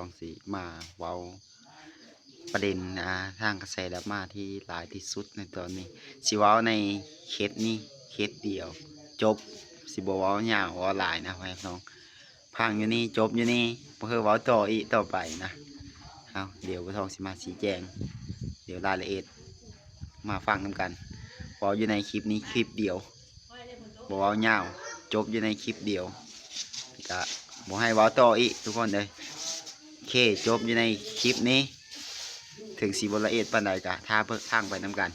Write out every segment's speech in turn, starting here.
ຕ້ອງຊິມາເວົ້າປະເດັນ ອ່າ ທາງກະແສດຣາມາທີ່ຫຼາຍທີ່ສຸດໃນຕອນນີ້ ຊິເວົ້າໃນເຄບນີ້ເຄບດຽວຈົບ ຊິບໍ່ເວົ້າຍາວເວົ້າຫຼາຍນະ ພໍ່ແມ່ພີ່ນ້ອງ. ພັງຢູ່ນີ້ ຈົບຢູ່ນີ້ ບໍ່ຄືເວົ້າຕໍ່ອີກຕໍ່ໄປນະ. ເອົາ ດຽວບ່າວທອງຊິມາຊີ້ແຈງ ດຽວລາຍລະອຽດມາຟັງນຳກັນ. ເວົ້າຢູ່ໃນຄລິບນີ້ຄລິບດຽວ ບໍ່ເວົ້າຍາວ ຈົບຢູ່ໃນຄລິບດຽວ ກະບໍ່ໃຫ້ເວົ້າຕໍ່ອີກທຸກຄົນເອີຍ. ໂອເຄ ຈົບຢູ່ໃນຄລິບນີ້ ເຖິງຊິບໍ່ລະອຽດປານໃດກະຖ້າເບິ່ງຟັງໄປນຳກັນ.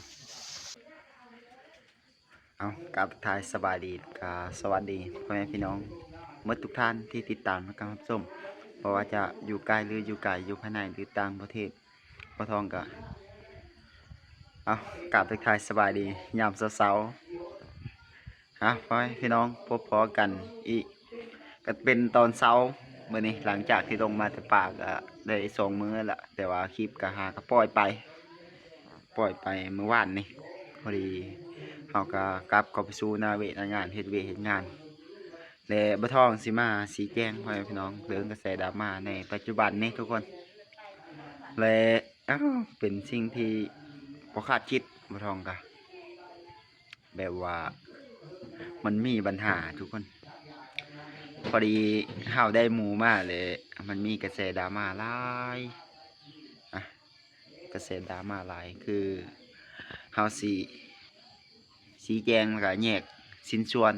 ເອົາ ກາບທັກທາຍສະບາຍດີ ກະສະຫວັດດີພໍ່ແມ່ພີ່ນ້ອງໝົດທຸກທ່ານທີ່ຕິດຕາມ ແລະ ກະຮັບຊົມ ບໍ່ວ່າຈະຢູ່ໃກ້ ຫຼື ຢູ່ໄກ ຢູ່ພາຍໃນ ຫຼື ຕ່າງປະເທດ. ບ່າວທອງກະ ເອົາ ກາບທັກທາຍສະບາຍດີຍາມເຊົ້າໆ. ເອົາ ພໍ່ແມ່ພີ່ນ້ອງ ພົບພໍ້ກັນອີກ ກະເປັນຕອນເຊົ້າມື້ນີ້ ຫຼັງຈາກທີ່ລົງມາແຕ່ປ່າກະໄດ້ສອງມື້ລະ ແຕ່ວ່າຄລິບກະຫາກະປ່ອຍໄປ ປ່ອຍໄປມື້ວານນີ້. ພໍດີເຮົາກະກັບເຂົ້າໄປສູ່ໜ້າວຽກໜ້າງານ ເຮັດວຽກເຮັດງານ ແລະ ບ່າວທອງຊິມາຊີ້ແຈງພໍ່ແມ່ພີ່ນ້ອງເລື່ອງກະແສດຣາມາໃນປັດຈຸບັນນີ້ທຸກຄົນ ແລະ ເປັນສິ່ງທີ່ບໍ່ຄາດຄິດ ບ່າວທອງກະ ແບບວ່າມັນມີບັນຫາທຸກຄົນ. ພໍດີເຮົາໄດ້ໝູ່ມາ ແລະ ມັນມີກະແສດຣາມາຫຼາຍ ອາ ກະແສດຣາມາຫຼາຍ ຄືເຮົາຊິຊີ້ແຈງ ແລະ ກະແຍກຊິ້ນສ່ວນ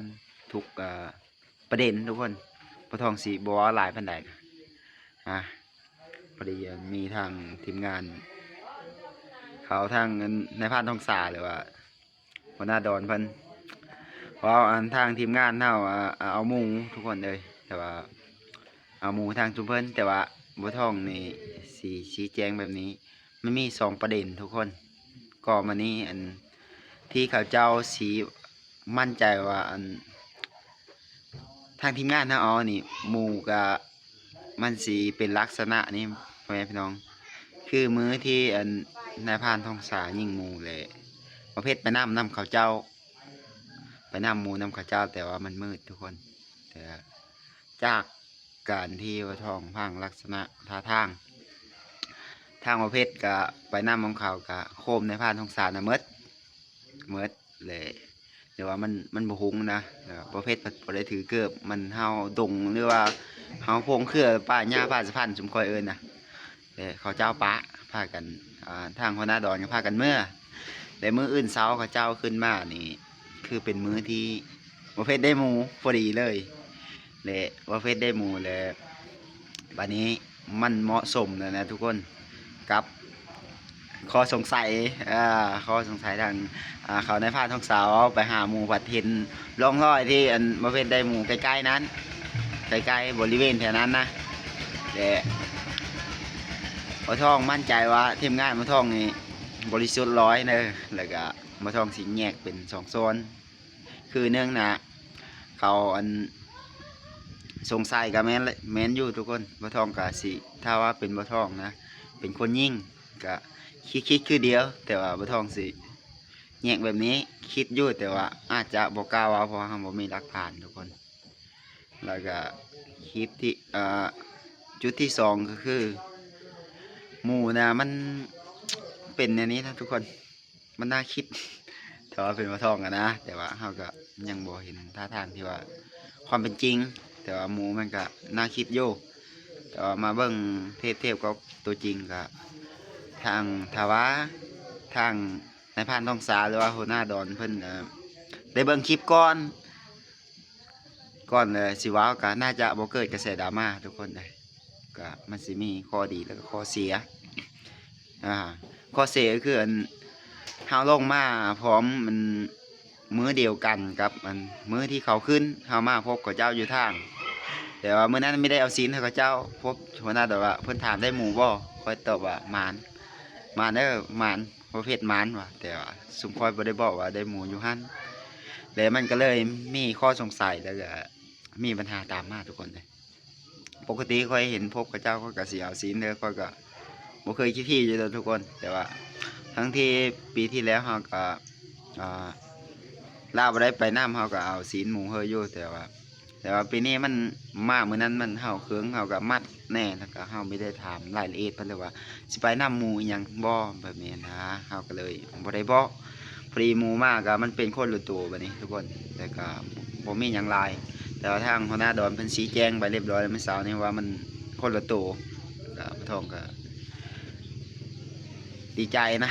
ທຸກ ອາ ປະເດັນທຸກຄົນ. ບ່າວທອງຊິບໍ່ເວົ້າຫຼາຍປານໃດ ອາ ພໍດີມີທາງທີມງານເຂົາ ທາງນາຍພານທອງສາ ຫຼືວ່າຫົວໜ້າດອນເພິ່ນເວົ້າ ອັນທາງທີມງານເຮົາ ອາ ເອົາໝູ່ທຸກຄົນເອີຍ ແຕ່ວ່າເອົາໝູ່ທາງຊຸມເພິ່ນ ແຕ່ວ່າບ່າວທອງນີ້ຊິຊີ້ແຈງແບບນີ້ ມັນມີສອງປະເດັນທຸກຄົນ. ກໍມານີ້ ອັນທີ່ເຂົາເຈົ້າຊິໝັ້ນໃຈວ່າ ອັນທາງທີມງານເຮົາເອົານີ້ໝູ່ ກະມັນຊິເປັນລັກສະນະນີ້ ພໍ່ແມ່ພີ່ນ້ອງ ຄືມື້ທີ່ ອັນນາຍພານທອງສາຍິງໝູ່ ແລະ ບ່າວເພັດໄປນຳ ນຳເຂົາເຈົ້າ ໄປນຳໝູ່ນຳເຂົາເຈົ້າ ແຕ່ວ່າມັນມືດທຸກຄົນ. ແຕ່ຈາກການທີ່ບ່າວທອງຟັງລັກສະນະທ່າທາງ ທາງບ່າວເພັດກະໄປນຳຂອງເຂົາ ກະໂຄມນາຍພານທອງສານະໝົດ ໝົດ ແລະ ແຕ່ວ່າມັນ ມັນບໍ່ຮຸ່ງນະ ແລ້ວບ່າວເພັດພັດບໍ່ໄດ້ຖືເກີບ ມັນເຫົ່າດົງ ຫຼືວ່າເຫົ່າໂພງເຄືອປ່າຫຍ້າຜາສະພັນ ຊຸມຂ້ອຍເອີ້ນນະ. ແລະ ເຂົາເຈົ້າປະ ພາກັນ ອາ ທາງຫົວໜ້າດອນກະພາກັນເມືອ ແລະ ມື້ອື່ນເຊົ້າເຂົາເຈົ້າຂຶ້ນມານີ້ ຄືເປັນມື້ທີ່ບ່າວເພັດໄດ້ໝູ່ພໍດີເລີຍ ແລະ ບ່າວເພັດໄດ້ໝູ່ ແລະ ບາດນີ້ມັນເໝາະສົມແລ້ວນະທຸກຄົນ ກັບຂໍ້ສົງໄສ ເອີ ຂໍ້ສົງໄສທາງ ອາ ເຂົານາຍພານທອງສາເອົາໄປຫາໝູ່ ພັດເຫັນຮ່ອງຮອຍທີ່ ອັນ ບ່າວເພັດໄດ້ໝູ່ໃກ້ໆນັ້ນ ໃກ້ໆບໍລິເວນແຖວນັ້ນນະ. ແລະ ບ່າວທອງໝັ້ນໃຈວ່າທີມງານບ່າວທອງນີ້ບໍລິສຸດຮ້ອຍເດີ ແລ້ວກະບ່າວທອງຊິແຍກເປັນສອງໂຊນ ຄືໜຶ່ງນະ ເຂົາ ອັນ ສົງໄສກະແມ່ນ ແມ່ນຢູ່ທຸກຄົນ. ບ່າວທອງກະຊິ ຖ້າວ່າເປັນບ່າວທອງນະ ເປັນຄົນຍິງ ກະຄິດ ຄິດຄືດຽວ ແຕ່ວ່າບ່າວທອງຊິແຍກແບບນີ້ ຄິດຢູ່ ແຕ່ວ່າອາດຈະບໍ່ກ້າເວົ້າ ເພາະວ່າເຮົາບໍ່ມີຫຼັກຖານທຸກຄົນ. ແລ້ວກະຄລິບທີ່ ເອີ ຈຸດທີສອງກະຄື ໝູ່ນະ ມັນເປັນແນວນີ້ນະທຸກຄົນ ມັນໜ້າຄິດ ຖ້າວ່າເປັນບ່າວທອງຫັ້ນນະ ແຕ່ວ່າເຮົາກະຍັງບໍ່ເຫັນທ່າທາງທີ່ວ່າຄວາມເປັນຈິງ ແຕ່ວ່າໝູ່ມັນກະໜ້າຄິດຢູ່ ແຕ່ວ່າມາເບິ່ງທຽບ ທຽບກັບຕົວຈິງກະ ທາງ ຖ້າວ່າທາງນາຍພານທອງສາ ຫຼືວ່າຫົວໜ້າດອນເພິ່ນ ເອີ ໄດ້ເບິ່ງຄລິບກ່ອນ ກ່ອນ ເອີ ຊິເວົ້າກະໜ້າຈະບໍ່ເກີດກະແສດຣາມາທຸກຄົນເອີຍ ກະມັນຊິມີຂໍ້ດີ ແລ້ວກະຂໍ້ເສຍ ອາ ຂໍ້ເສຍກະຄື ອັນ ເຮົາລົງມາພ້ອມ ອັນ ມື້ດຽວກັນກັບ ອັນ ມື້ທີ່ເຂົາຂຶ້ນ ເຮົາມາພົບເຂົາເຈົ້າຢູ່ທາງ ແຕ່ວ່າມື້ນັ້ນໄມ່ໄດ້ເອົາຊີ້ນໃຫ້ເຂົາເຈົ້າ ພົບຫົວໜ້າດອນວ່າ ເພິ່ນຖາມໄດ້ໝູ່ບໍ່ ຂ້ອຍຕອບວ່າໝານ ໝານເດີ ໝານ ປະເພດໝານວ່າ ແຕ່ວ່າຊຸມຂ້ອຍບໍ່ໄດ້ບອກວ່າໄດ້ໝູ່ຢູ່ຫັ້ນ ແລະ ມັນກະເລີຍມີຂໍ້ສົງໄສ ແລ້ວກະມີບັນຫາຕາມມາທຸກຄົນເອີຍ. ປົກກະຕິຂ້ອຍເຫັນພົບເຂົາເຈົ້າ ຂ້ອຍກະຊິເອົາຊີ້ນເດີ ຂ້ອຍກະບໍ່ເຄີຍຂີ້ຖີ່ຢູ່ດອກທຸກຄົນ ແຕ່ວ່າທັງທີ່ປີທີ່ແລ້ວເຮົາກະ ອາ ລາວບໍ່ໄດ້ໄປນຳ ເຮົາກະເອົາຊີ້ນໝູ່ເຮີຢູ່ ແຕ່ວ່າ ແຕ່ວ່າປີນີ້ມັນມາມື້ນັ້ນມັນ ເຮົາເຄື່ອງເຮົາກໍມັດແດ່ ແລ້ວກໍເຮົາບໍ່ໄດ້ຖາມລາຍລະອຽດເພິ່ນເລີຍວ່າຊິໄປນຳໝູ່ອີ່ຫຍັງບໍ່ ແບບນີ້ນະ ເຮົາກໍເລີຍບໍ່ໄດ້ບອກ. ພໍດີໝູ່ມາກໍມັນເປັນຄົນລະໂຕບັດນີ້ທຸກຄົນ ແຕ່ກໍບໍ່ມີຫຍັງຫຼາຍ ແຕ່ວ່າທາງຫົວໜ້າດອນເພິ່ນຊີ້ແຈງໄປຮຽບຮ້ອຍແລ້ວມື້ເຊົ້ານີ້ວ່າມັນຄົນລະໂຕ ກໍບ່າວທອງກໍດີໃຈນະ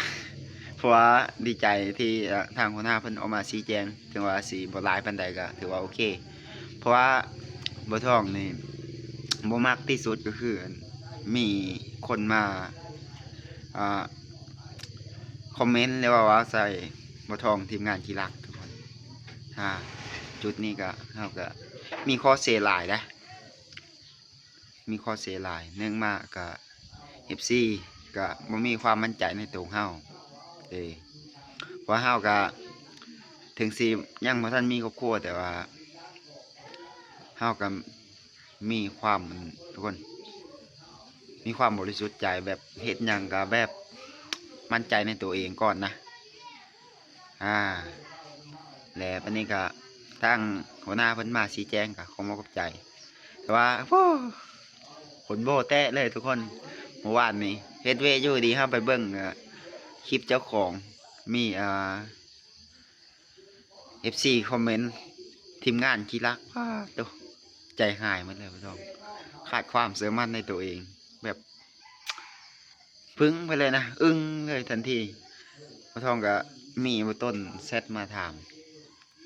ເພາະວ່າດີໃຈທີ່ ເອີ ທາງຫົວໜ້າເພິ່ນອອກມາຊີ້ແຈງ ເຖິງວ່າຊິບໍ່ຫຼາຍປານໃດກໍຖືວ່າໂອເຄ ເພາະວ່າບ່າວທອງນີ້ບໍ່ມັກທີ່ສຸດກໍຄື ອັນ ມີຄົນມາ ອ່າ ຄອມເມັນ ຫຼືວ່າເວົ້າໃສ່ບ່າວທອງທີມງານຂີ້ລັກທຸກຄົນ. ອ່າ ຈຸດນີ້ກໍ ເຮົາກໍມີຂໍ້ເສຍຫຼາຍເດ້ ມີຂໍ້ເສຍຫຼາຍ ໜຶ່ງມາກໍເອັຟຊີກໍບໍ່ມີຄວາມໝັ້ນໃຈໃນໂຕເຮົາເດ້ ເພາະວ່າເຮົາກໍເຖິງຊິຍັງບໍ່ທັນມີຄອບຄົວ ແຕ່ວ່າເຮົາກໍມີຄວາມ ອັນ ທຸກຄົນ ມີຄວາມບໍລິສຸດໃຈ ແບບເຮັດຫຍັງກໍແບບໝັ້ນໃຈໃນໂຕເອງກ່ອນນະ. ອ່າ ແລະ ບັດນີ້ກໍທາງຫົວໜ້າເພິ່ນມາຊີ້ແຈງ ກໍຂໍຂອບໃຈ ແຕ່ວ່າ ໂອ້ ຂົນໂບ້ແຕະເລີຍທຸກຄົນ. ເມື່ອວານນີ້ເຮັດວຽກຢູ່ດີ ເຮົາໄປເບິ່ງ ເອີ ຄລິບເຈົ້າຂອງ ມີ ອ່າ ເອັຟຊີຄອມເມັນ ທີມງານຂີ້ລັກ ປາດໂທ້ ໃຈຫາຍໝົດເລີຍບ່າວທອງ ຂາດຄວາມເຊື່ອໝັ້ນໃນໂຕເອງ ແບບ ປຶ້ງໄປເລີຍນະ ອຶ້ງເລີຍທັນທີ. ບ່າວທອງກໍມີບ່າວຕົ້ນແຊັດມາຖາມ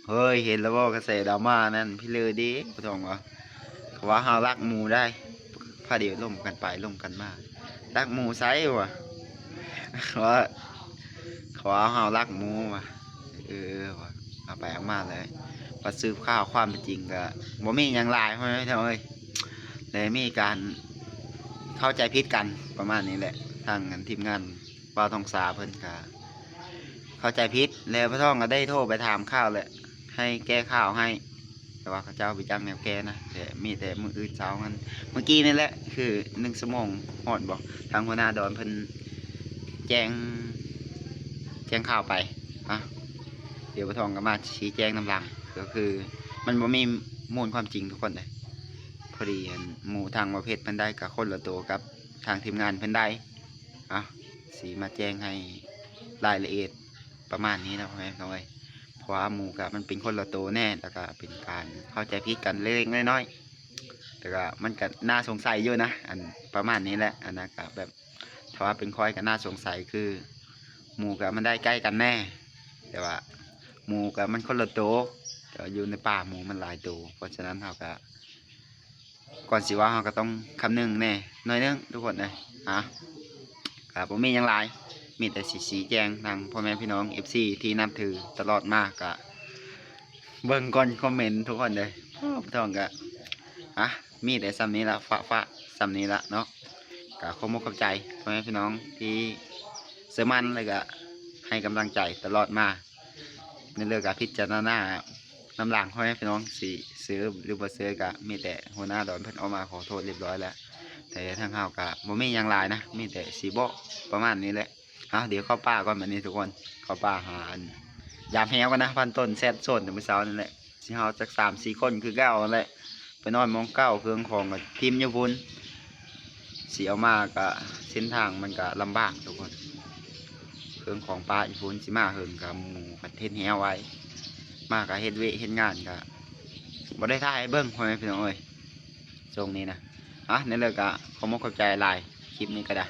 ເຮີ້ຍ ເຫັນແລ້ວບໍ່ກະແສດຣາມານັ້ນ ພີ່ເລີເດ້ ບ່າວທອງວ່າ ເຂົາວ່າເຮົາລັກໝູ່ໄດ໋ ພາດຽວລົມກັນໄປລົມກັນມາ ລັກໝູ່ໃສວະ ເຂົາວ່າ ເຂົາວ່າເຮົາລັກໝູ່ວ່າ ເອີ ວ່າ ເອົາໄປເອົາມາແລ້ວ ມາສືບຂ່າວຄວາມເປັນຈິງກໍບໍ່ມີຫຍັງຫຼາຍ ພໍ່ແມ່ພີ່ນ້ອງເອີຍ ແລະ ມີການເຂົ້າໃຈຜິດກັນປະມານນີ້ແຫຼະ ທາງ ອັນ ທີມງານບ່າວທອງສາເພິ່ນກໍເຂົ້າໃຈຜິດ ແລະ ບ່າວທອງກໍໄດ້ໂທໄປຖາມຂ່າວ ແລະ ໃຫ້ແກ້ຂ່າວໃຫ້ ແຕ່ວ່າເຂົາເຈົ້າບໍ່ຈັກແນວແກ້ນະ ແຕ່ມີແຕ່ມື້ອື່ນເຊົ້າຫັ້ນ ມື້ກີ້ນີ້ແຫຼະ ຄືໜຶ່ງຊົ່ວໂມງຮອດບໍ່ ທາງຫົວໜ້າດອນເພິ່ນແຈ້ງ ແຈ້ງຂ່າວໄປ ອະ ດຽວບ່າວທອງກໍມາຊີ້ແຈງນຳຫຼັງ ກໍຄືມັນບໍ່ມີມູນຄວາມຈິງທຸກຄົນເດ້. ພໍດີ ອັນ ໝູ່ທາງບ່າວເພັດເພິ່ນໄດ້ກໍຄົນລະໂຕກັບທາງທີມງານເພິ່ນໄດ້ ອະ ຊິມາແຈ້ງໃຫ້ລາຍລະອຽດປະມານນີ້ນະ ພໍ່ແມ່ພີ່ນ້ອງເອີຍ ເພາະວ່າໝູ່ກໍມັນເປັນຄົນລະໂຕແດ່ ແລ້ວກໍເປັນການເຂົ້າໃຈຜິດກັນເລັກໆນ້ອຍໆ ແຕ່ກໍມັນກໍໜ້າສົງໄສຢູ່ນະ ອັນ ປະມານນີ້ແຫຼະ ອັນນັ້ນກໍແບບ ຖ້າວ່າເປັນຂ້ອຍກໍໜ້າສົງໄສ ຄືໝູ່ກໍມັນໄດ້ໃກ້ກັນແດ່ ແຕ່ວ່າໝູ່ກໍມັນຄົນລະໂຕ ແຕ່ວ່າຢູ່ໃນປ່າໝູ່ມັນຫຼາຍໂຕ ເພາະສະນັ້ນເຮົາກໍ ກ່ອນຊິເວົ້າເຮົາກໍຕ້ອງຄຳນຶງແດ່ໜ້ອຍໜຶ່ງທຸກຄົນເອີຍ ອະ ກໍບໍ່ມີຫຍັງຫຼາຍ ມີແຕ່ຊິຊີ້ແຈງທາງພໍ່ແມ່ພີ່ນ້ອງເອັຟຊີທີ່ນັບຖືຕະຫຼອດມາ ກໍເບິ່ງກ່ອນຄອມເມັນທຸກຄົນເດີ ໂອ້ ບ່າວທອງກໍ ອະ ມີແຕ່ສ່ຳນີ້ລະ ຝາກໆສ່ຳນີ້ລະເນາະ ກໍຂໍຂອບອົກຂອບໃຈພໍ່ແມ່ພີ່ນ້ອງທີ່ເຊື່ອໝັ້ນ ແລ້ວກໍໃຫ້ກຳລັງໃຈຕະຫຼອດມາ ໃນເລື່ອງການພິຈາລະນານຳຫຼັງ ພໍ່ແມ່ພີ່ນ້ອງຊິຊື້ຫຼືບໍ່ຊື້ ກໍມີແຕ່ຫົວໜ້າດອນເພິ່ນອອກມາຂໍໂທດຮຽບຮ້ອຍແລ້ວ ແຕ່ທາງເຮົາກໍບໍ່ມີຫຍັງຫຼາຍນະ ມີແຕ່ຊິບອກປະມານນີ້ແຫຼະ. ເອົາ ດຽວເຂົ້າປ່າກ່ອນບັດນີ້ທຸກຄົນ ເຂົ້າປ່າຫາ ອັນ ຢາມແຮວກ່ອນນະ ພັນຕົ້ນແຊັດໂຊນແຕ່ມື້ເຊົ້ານີ້ແຫຼະ ຊິເຮົາຈັກສາມສີ່ຄົນຄືເກົ່າຫັ້ນແຫຼະ ໄປນອນໝ່ອງເກົ່າ ເຄື່ອງຂອງກໍຖິ້ມຢູ່ພຸ້ນ ຊິເອົາມາກະເສັ້ນທາງມັນກະລຳບາກທຸກຄົນ ເຄື່ອງຂອງປະຢູ່ພຸ້ນ ຊິມາເຫິງກະໝູ່ພັດເຮັດແຮວໄວ້ ມາກະເຮັດວຽກເຮັດງານກະບໍ່ໄດ້ຖ່າຍໃຫ້ເບິ່ງ ພໍ່ແມ່ພີ່ນ້ອງເອີຍ ຊ່ວງນີ້ນະ ອະ ໃນເລີກກະຂໍຂອບອົກຂອບໃຈຫຼາຍ ຄລິບນີ້ກະໄດ້